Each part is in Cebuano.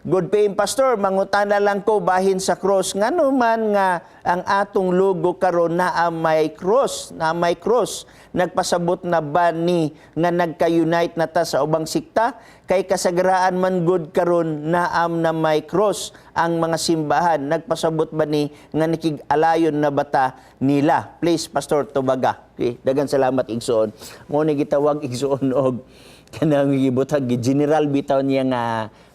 Good PM, Pastor, mangutana lang ko bahin sa cross. Ngano man nga ang atong logo karon naa may cross, na may cross? Nagpasabot na ba ni nga nagka-unite na ta sa ubang sikta? Kay kasagaraan man gud karon naam na may cross ang mga simbahan. Nagpasabot ba ni nga nakig-alayon na bata nila? Please, Pastor, tubaga. Okay, dagan salamat, igsoon. Mo ni gitawag, igsoon, og kanang gibutag general bitaw niya nga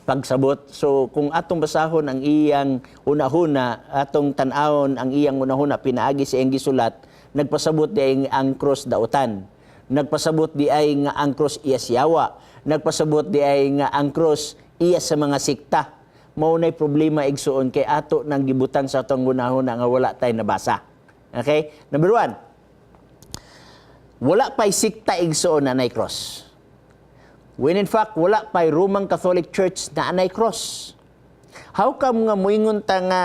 pagsabot. So kung atong basahon ang iyang unahuna, atong tan-awon ang iyang unahuna pinaagi sa iyang gisulat, nagpasabot di ay ang cross dautan. Nagpasabot di ay nga ang cross iya siyawa. Nagpasabot di ay nga ang cross iya sa mga sikta. Mao nay problema, igsuon, kay ato nang gibutang sa atong unahuna nga wala tay nabasa. Okay? Number one, wala pa'y sikta, igsuon, na nay cross. When in fact, wala pa'y Roman Catholic Church na anay cross. How come nga muingon ta nga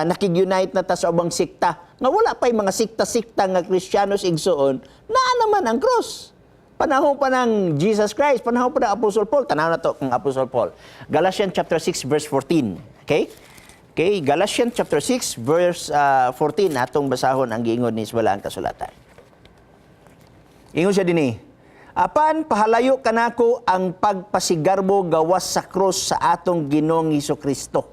nakig-unite na ta sa ubang sikta nga wala pa'y mga sikta-sikta nga Kristiyanos, igsuon, naa naman ang cross? Panahon pa ng Jesus Christ, panahon pa ng Apostle Paul. Tanaw na to kang Apostle Paul. Galatians chapter 6 verse 14. Okay? Okay, Galatians chapter 6 verse 14, atong basahon ang giingon ni sa balaang kasulatan. Ingon siya dinhi, "Apan pahalayo kanako ang pagpasigarbo gawas sa krus sa atong Ginoong Hesus Kristo."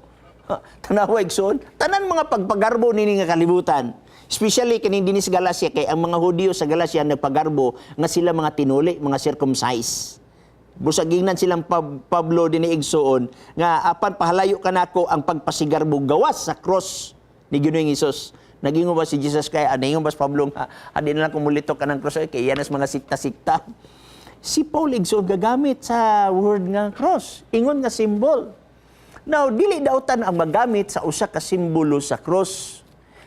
Tanawa, igsoon, tanan mga pagpagarbo nini nga kalibutan. Especially kining dinhi sa Galacia, kay ang mga Hudiyo sa Galacia nagpagarbo nga sila mga tinuli, mga circumcised. Busag gingnan silang Pablo dinhi, igsoon, nga apan pahalayo kanako ang pagpasigarbo gawas sa cross ni Ginoong Hesus. Nagingon ba si Jesus kay ano ba si Pablo nga adi na lang kumulito ka ng cross ay kay yan as mga sikta-sikta? Si Paul, igsoon, gagamit sa word nga cross. Ingon nga symbol. Now, dili dautan ang magamit sa usa ka simbolo sa cross.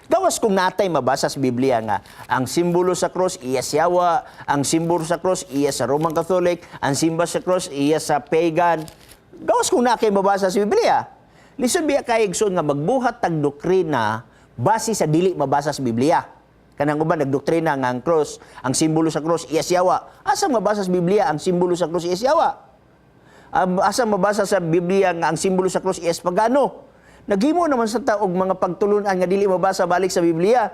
Gawas kung natay mabasa sa Biblia nga ang simbolo sa cross iya siyawa, ang simbolo sa cross iya sa Roman Catholic, ang simbolo sa cross iya sa pagan. Gawas kung nakay mabasa sa Biblia. Lisod biya kay, igsoon, nga magbuhat tag doktrina base sa dili mabasa sa Biblia. Kanang uban nagdoktrina nga ang cross, ang simbolo sa cross iya siyawa. Asa mabasa sa Biblia ang simbolo sa cross iya siyawa? Asa mabasa sa Biblia nga ang simbolo sa cross is pagano? Naghimo naman sa ta og mga pagtulunan nga dili mabasa balik sa Biblia.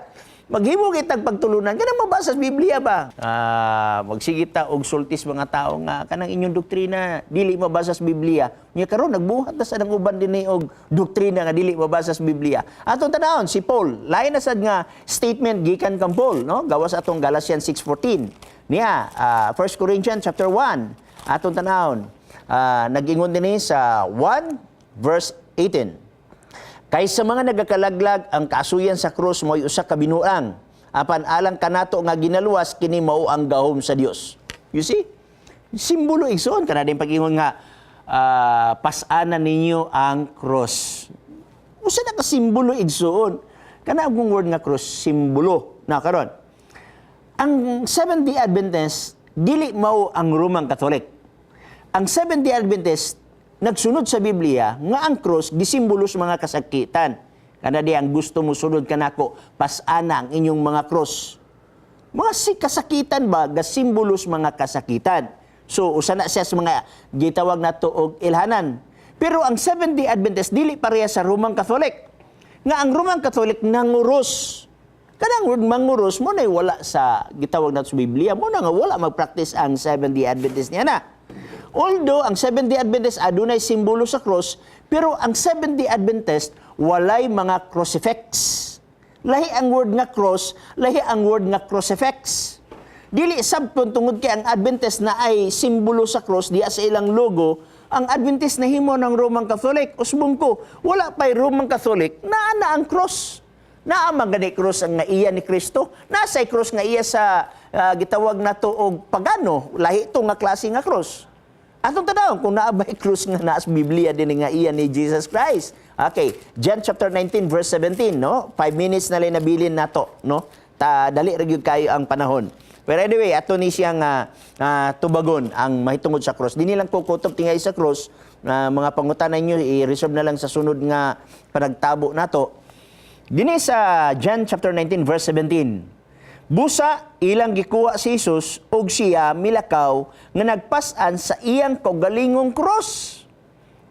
Maghimo kitag pagtulunan kanang mabasa sa Biblia ba? Magsige ta og sultis mga tao nga kanang inyong doktrina dili mabasa sa Biblia. Nya karon nagbuhat na sa nang uban dinhi og doktrina nga dili mabasa sa Biblia. Atong tanawon si Paul, lain na sad nga statement gikan kang Paul, no? Gawas atong Galatians 6:14. Niya, 1 Corinthians chapter 1, atong tanawon. Nag-ingon dinhi sa 1 verse 18. "Kay sa mga nagakalaglag, ang kaasuyan sa krus mo'y usa ka binuang. Apan alang kanato nga ginaluwas, kini mao ang gahom sa Dios." You see? Simbolo, igsoon, kana din pag-ingon nga pasanan ninyo ang cross. Usa na ka simbolo, igsoon. Kana ang word nga cross, simbolo. Na karon. Ang Seventh-day Adventist dili mao ang Roman Catholic. Ang Seventh-day Adventist nagsunod sa Biblia nga ang cross gisimbolo sa mga kasakitan. Kana di ang gusto mo sunod kanako, pasana ang inyong mga cross. Mga si kasakitan ba, gasimbolo sa mga kasakitan. So usa na siya sa mga gitawag nato og ilhanan. Pero ang Seventh-day Adventist dili pareha sa Roman Catholic. Nga ang Roman Catholic nanguros. Kanang word manguros mo na wala sa gitawag nato sa Biblia mo na nga wala magpractice ang Seventh-day Adventist niya na. Although ang Seventh-day Adventist adunay simbolo sa cross, pero ang Seventh-day Adventist walay mga crucifix. Lahi ang word nga cross, lahi ang word nga crucifix. Dili sabton tungod kay ang Adventist na ay simbolo sa cross diya sa ilang logo, ang Adventist nahimo ng Roman Catholic. Usbong ko, wala pa'y Roman Catholic naa na ang cross. Naa man gani cross ang nga iya ni Kristo. Nasa cross nga iya sa gitawag nato og pagano, lahi to nga klase nga cross. Atong tanawon kung naa ba'y cross nga naa sa Biblia din nga iya ni Jesus Christ. Okay, John chapter 19 verse 17, no? 5 minutes na lang nabilin nato, no? Ta dali ra gyud kayo ang panahon. Pero anyway, ato ni siyang tubagon ang mahitungod sa cross. Dinhi lang ko kutob tingay sa cross na mga pangutana ninyo i-reserve na lang sa sunod nga panagtabo nato. Dinhi sa John chapter 19 verse 17. Busa ilang gikuha si Jesus ug siya milakaw nga nagpas-an sa iyang kaugalingong cross.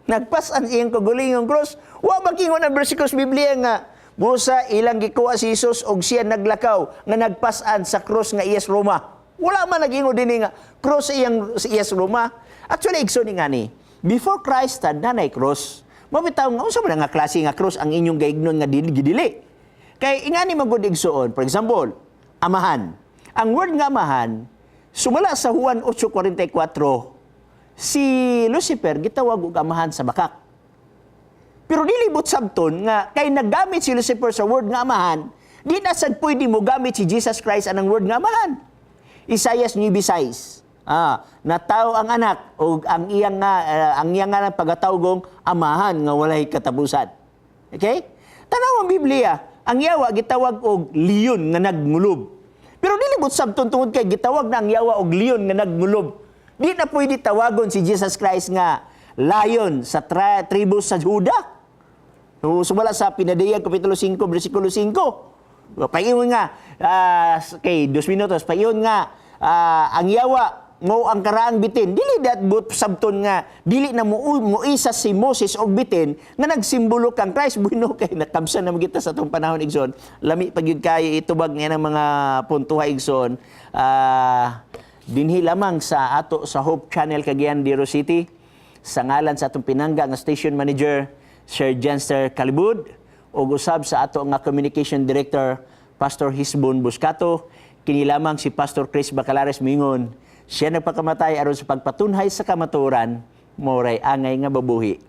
Nagpasan iyang kagulingong cross. Wa magingon ang bersikulo sa Biblia nga Musa ilang gikuha si Jesus og siya naglakaw nga nagpasan sa cross nga iyas Roma. Wala man nagingon dinhi nga cross iyang sa iyas Roma. Actually, igsoon ni nga ni, before Christ had nanay cross. Mabitaw nga unsa man nga klase nga cross ang inyong gaignon nga dili gidili. Kay ingani magud, igsoon, for example, amahan. Ang word nga amahan, sumala sa Juan 8:44, si Lucifer gitawag og amahan sa bakak. Pero dili buot sabton nga kay naggamit si Lucifer sa word nga amahan, di na sad pwede mo gamit si Jesus Christ anang word nga amahan. Isaias 9:6. Natawo ang anak og ang iyang nga pagatawgong amahan nga walay katapusan. Okay? Tanaw ang Biblia, ang yawa gitawag og leon nga nagmulob. Pero dili buot sabton tungod kay gitawag na ang yawa og leon nga nagmulob, di na pwede tawagon si Jesus Christ nga lion sa tribo sa Juda. So, sumala sa Pinadayag, Kapitulo 5, versikulo 5. Paingon nga, kay 2 minutos, paingon nga, ang yawa, mo ang karaang bitin. Dili dat buot sabton nga, dili na mo isa si Moses og bitin, nga nagsimbolo kang Christ. Bueno, kay nakamsan na kita sa atong panahon, igsoon. Lami pag yun kayo itubag nga ng mga puntuha, igsoon. Dinhi lamang sa ato sa Hope Channel Cagayan de Oro City, sa ngalan sa atong pinangga nga station manager, Sir Jenster Calibud, ug usab sa ato nga communication director, Pastor Hisbon Buscato, kini lamang si Pastor Chris Bacalares mingon, siya nagpakamatay aron sa pagpatunhay sa kamatuoran, moray angay nga mabuhi.